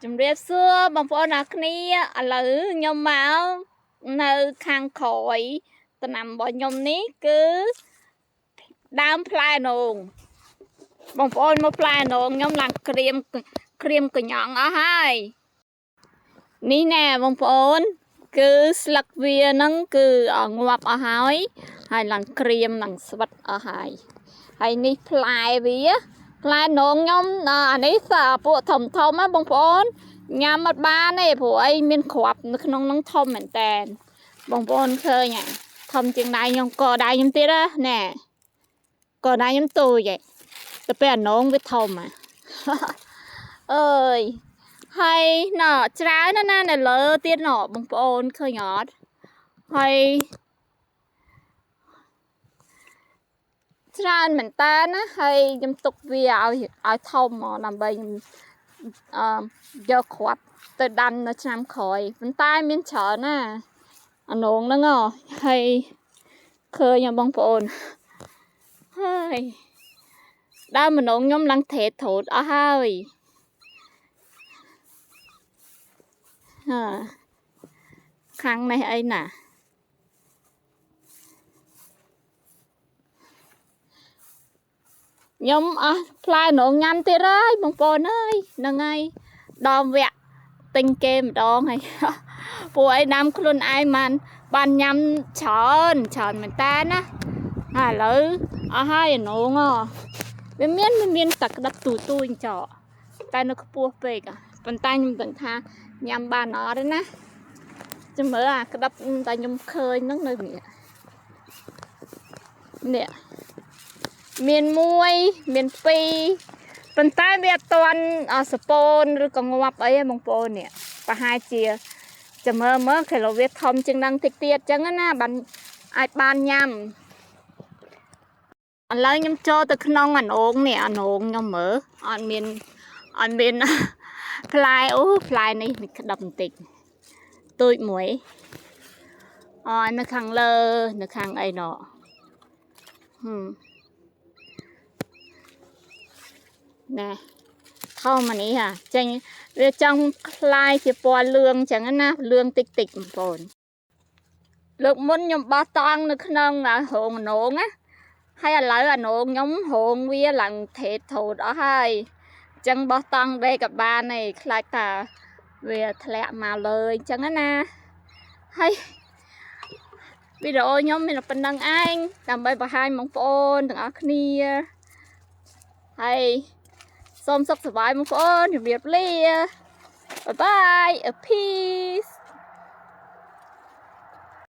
ជំរាបសួរបងប្អូនអរគ្នាឥឡូវខ្ញុំមកនៅខាងក្រោយដំណាំរបស់ខ្ញុំនេះគឺដើមផ្លែអនោងបងប្អូនមកផ្លែអនោងខ្ញុំឡើងក្រៀមក្រៀមកញ្ញងអស់ហើយនេះណែបងប្អូន គឺស្លឹកវាហ្នឹងគឺងាប់អស់ហើយហើយឡើងក្រៀមឡើងស្វិតអស់ហើយហើយនេះផ្លែវាផ្លែនងខ្ញុំអានេះពួកធំធំណាបងប្អូនញ៉ាំអត់បានទេព្រោះអីមានគ្រាប់នៅក្នុងហ្នឹងធំមែនតើបងប្អូនឃើញធំជាងដៃខ្ញុំកដៃខ្ញុំទៀតណាណែកដៃខ្ញុំទូចឯងទៅពេលអានងវាធំហ่ะអើយហើយណច្រើនណាស់ណានៅលើទៀតណបងប្អូនឃើញអត់ហើយច្រើនមែនតើណាហើយខ្ញុំទុកវាឲ្យធំមកដើម្បីខ្ញុំអឺយកគ្រាប់ទៅដាំនៅឆ្នាំក្រោយប៉ុន្តែមានច្រើនណាអានងហ្នឹងហើយឃើញបងប្អូនហើយដើមម្នងខ្ញុំឡើងត្រេតត្រូតអស់ហើយខាងនេះអីណាខ្ញុំអស់ផ្លែនងញ៉ាំទៀតហើយបងប្អូនអើយហ្នឹងហើយដល់វគ្គទិញគេម្ដងហើយពួកឯងដាំខ្លួនឯងបានញ៉ាំច្រើនច្រើនមែនតើណាហើយឥឡូវអស់ហើយនងវាមានតែក្តាប់ទូទូអញ្ចកតែនៅខ្ពស់ពេកប៉ុន្តែខ្ញុំដឹងថាញ៉ាំបានអត់ទេណាចាំមើលអាក្តាប់តែខ្ញុំឃើញហ្នឹងនៅនេះនេះមាន1មាន2ប៉ុន្តែវាអត់ទាន់សពូនឬក៏ងាប់អីទេបងប្អូននេះប្រហែលជាចាំមើលមើលគេលោវាធំជាងនឹងតិចទៀតអញ្ចឹងណាបានអាចបានញ៉ាំឥឡូវខ្ញុំចូលទៅក្នុងអានងនេះអានងខ្ញុំមើលអត់មានផ្លែអូផ្លែនេះក្តាប់បន្តិចទូចមួយអនៅខាងលើនៅខាងអីណណែធំអានេះហ่ะចេញវាចង់คล้ายជាពណ៌លឿងចឹងណាលឿងតិចតិចបងប្អូនលើកមុនខ្ញុំបោះតង់នៅក្នុងរោងអនោងណាហើយឥឡូវអានងខ្ញុំរោងវាឡើងថេតធូតអស់ហើយអញ្ចឹងបោះតង់ដេកក៏បានដែរខ្លាចតាវាធ្លាក់មកលើអញ្ចឹងណាហើយវីដេអូខ្ញុំមានតែប៉ុណ្្នឹងឯងដើម្បីបង្ហាញបងប្អូនទាំងអស់គ្នាហើយសូមសុខសប្បាយបងប្អូនជម្រាបលា Bye bye. A peace.